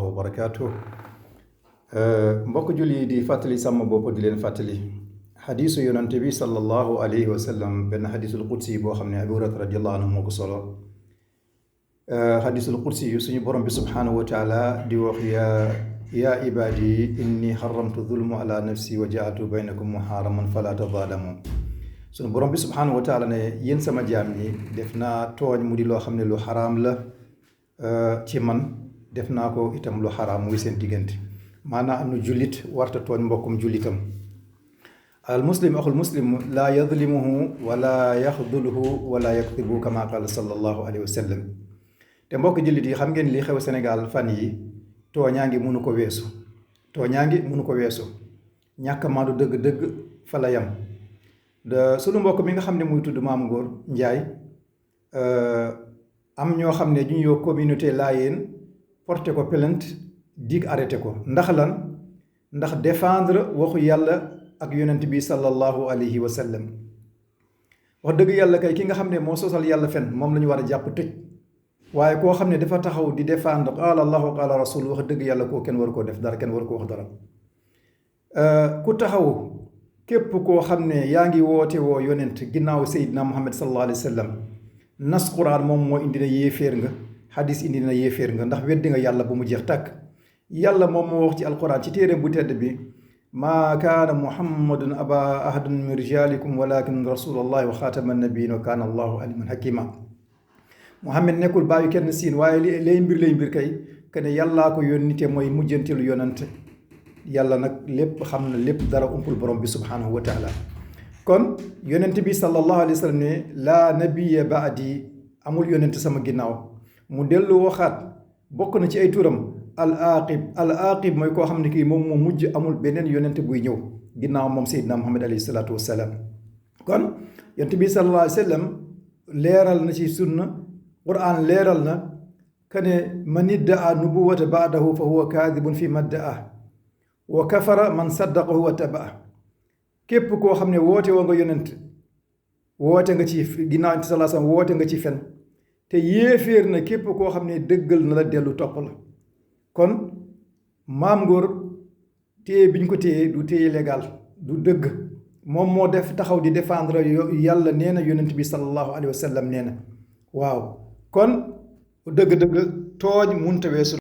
wa barakaatuh. Mbokk julli di fàttali sama bopp di leen fàttali xadiisu yonante bi sallallahu alayhi wa sallam, benn xadiisul qudsi boo xam ne Abu Hurayra radiyallahu anhu moo ko solo. xadiisul qudsi yu suñu borom bi subhaanahu wa taala di wax yaa ibaadi inni xaramtu zulma ala nafsi wa jaaltu baynakum muharraman fala tadaalamu. suñu borom bi subhaanahu wa taala ne yéen sama jaam ñi def naa tooñ mu di loo xam ne lu xaraam la ci man, def naa ko itam lu xaraam muy seen diggante. maanaam nu jullit warta tooñ mbokkum jullitam. al muslim axul muslim laa yadlimuhu wala yaxduluhu wala yaktibu kama qaala sallallahu alayhi wa sallam. te mbokk jullit yi xam ngeen li xew Sénégal fan yi tooñaa ngi mënu ko weesu, ñàkk maadu dëgg-dëgg fa la yam. sunu mbokk mi nga xam ne muy tudd Maam Ngor Njaay, am ñoo xam ne ñu ñoo communauté laayeen porté ko plainte dig arrêté ko ndax lan? ndax défendre waxu yàlla ak yonent bi sallallahu alayhi wa sallam. wax dëgg yàlla kay ki nga xam ne moo sosal yàlla fen moom la ñu war a jàpp tëj, waaye koo xam ne dafa taxaw di défendre qaala allahu qaala rasul, wax dëgg yàlla koo kenn waru koo def dara, kenn waru ko wax dara. ku taxaw képp koo xam ne yaa ngi woote woo yonent ginnaaw Seydina Muhammad sallallahu alayhi wa sallam, nas Quraan moom moo indi na yéeféer nga, hadis indi na yéeféer nga, ndax weddi nga yàlla bu mu jeex tàkk. yàlla moom moo wax ci alquran ci téere bu tedd bi, maa kaana muhammadun aba ahadin min rijalikum walakin rasulallahi wa xaatama nabiyin wa kaana allahu aliman hakima. Muhammad nekkul bàyyi kenn siin, waaye lay mbir kay que ne yàllaa ko yónni te mooy mujjanteelu yonante. yàlla nag lépp xam na lépp, dara umpul borom bi subhanahu wa taala. kon yonent bi sallallahu alayhi wa sallam ne laa nabiya baadi, amul yonent sama ginnaaw. mu dellu waxaat bokk na ci ay turam al aqib mooy koo xam ne kii moom moo mujj, amul beneen yonent buy ñëw ginnaaw moom Seydina Muhammad alayhi salaatu wassalaam. kon yonent bi sallallahu alayhi wa sallam leeral na ci sunna, Qur'an leeral na que ne man iddaa nubuwata baadahu fa huwa kaadibun fi maddaa wa kafara man saddaqahu wa tabaa. képp koo xam ne woote woo nga yonent, woote nga ci ginnaaw sallallahu alayhi wa sallam, woote nga ci fen, te yéeféer na képp koo xam ne dëggal na la dellu topp la. kon Maam Ngor téye biñ ko téye du téye légal, du dëgg. moom moo def taxaw di défendre yàlla nee na, yonent bi sallallahu alayhi wa sallam nee na. waaw kon dëgg-dëgg tooñ munta weesu